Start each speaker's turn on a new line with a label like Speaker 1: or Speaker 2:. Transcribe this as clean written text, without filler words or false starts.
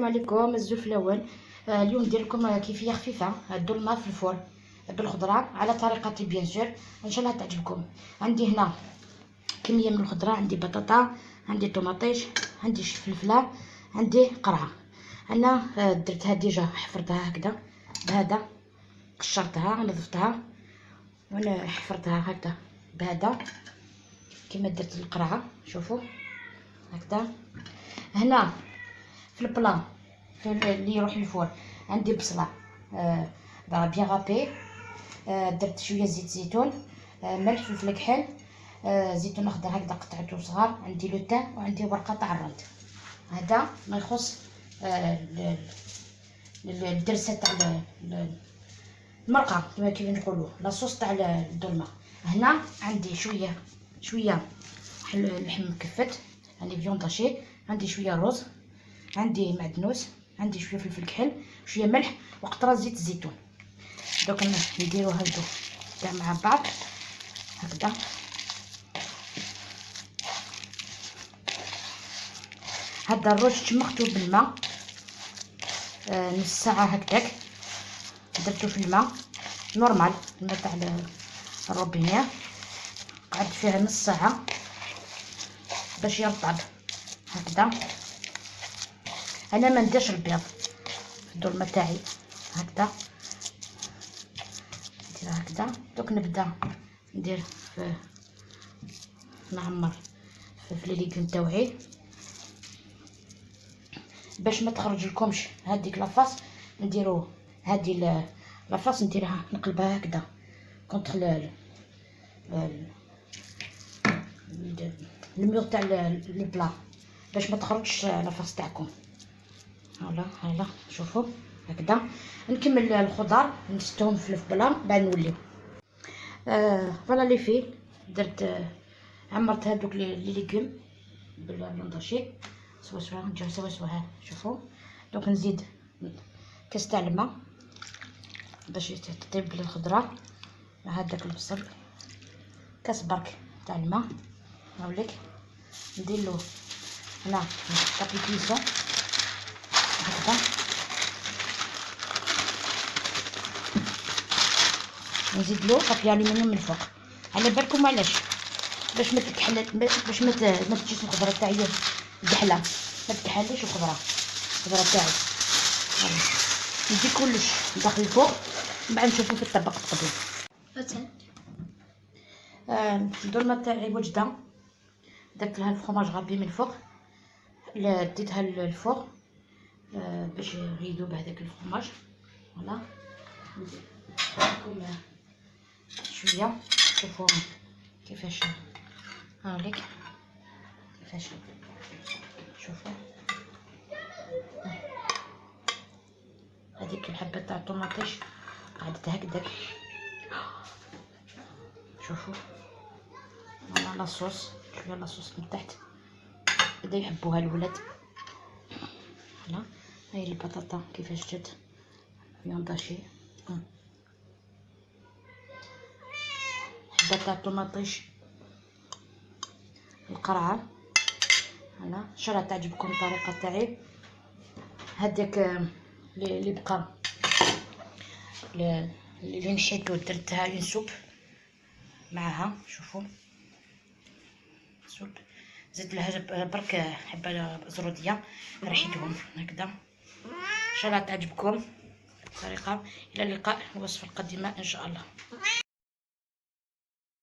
Speaker 1: عليكم. الزلف الاول اليوم ندير لكم كيفية خفيفه، الدولمه في ال four بالخضره على طريقتي bien sûr، ان شاء الله تعجبكم. عندي هنا كمية من الخضره، عندي بطاطا، عندي طوماطيش، عندي فلفله، عندي قرعه. انا درتها déjà، حفرتها هكذا بهذا، قشرتها، نظفتها وانا حفرتها هكذا بهذا كما درت القرعه. شوفوا هكذا. هنا في ال plat في اللي يروح ال four عندي بصله bien râpée، درت شوية زيت زيتون، ملح، فلفل كحل، زيتون اخضر هكذا قطعته صغار، عندي le thym وعندي ورقة تاع الرند. هذا ما يخص الدرسه تاع المرقه كما كيف نقولوا la sauce تاع الدولمه. هنا عندي شوية شوية لحم مكفت، عندي viande hachée، عندي شوية روز، عندي معدنوس، عندي شوية فلفل كحل، شوية ملح وقطره زيت الزيتون. دوك نديرو هادو كاع مع بعض هكذا. هذا الرز شمختو بالماء نص ساعة هكذاك، درتو في الماء normal، الماء تاع الروبينيه، قعدت فيها نص ساعة باش يرطب هكذا. انا ما نديرش البيض في الدولمه تاعي، هكذا نديرها هكذا. دوك نبدا ندير في نعمر في les légumes تاوعي باش ما تخرج لكمش هذيك la face. نديرو هذه la face، نديرها نقلبها هكذا contre le mur تاع le plat باش ما تخرجش la face تاعكم. voilà voilà، شوفوا هكذا. نكمل الخضار نستوهم في ال plat بعد نوليو. Voilà les filles، درت عمرت هادوك les légumes بال viande hachée سوا سوا، نجيو سوا سوا. ها شوفوا، دوك نزيد كاس تاع الماء باش تطيب الخضرة مع هذاك البصل، كاس برك تاع الماء. هاوليك ندير له هنا papier cuisson هكذا، نزيد له papier aluminium من الفوق. على بالكم علاش؟ باش ما تكحل، باش ما تجيش الخضرة تاعي كحلة، ما تكحليش الخضره تاعي. ندي كلش داخل الفوق، من بعد نشوفو في الطبق التقديم. الدولمه تاعي وجده، درت لها ال fromage râpé من الفوق، ديتها لل four باش يذوب هذاك ال fromage. voilà لكم شوية شوفوا كيفاش، هاوليك كيفاش، شوفوا هذيك الحبة تاع الطوماطيش قعدت هكذاك. شوفوا voilà la sauce، شوية la sauce من تحت، بدا يحبوها الولاد. voilà هاي البطاطا كيفاش جات viande hachée، حبه تاع الطوماطيش، القرعة. voilà ان شاء الله تعجبكم الطريقة تاعي. هذاك اللي بقى اللي نحيتو درتها une soupe معاها. شوفوا soupe، زدت لها برك حبه زروديه، ريحتهم هكذا. ان شاء الله تعجبكم الطريقه. الى اللقاء الوصفة القادمة ان شاء الله.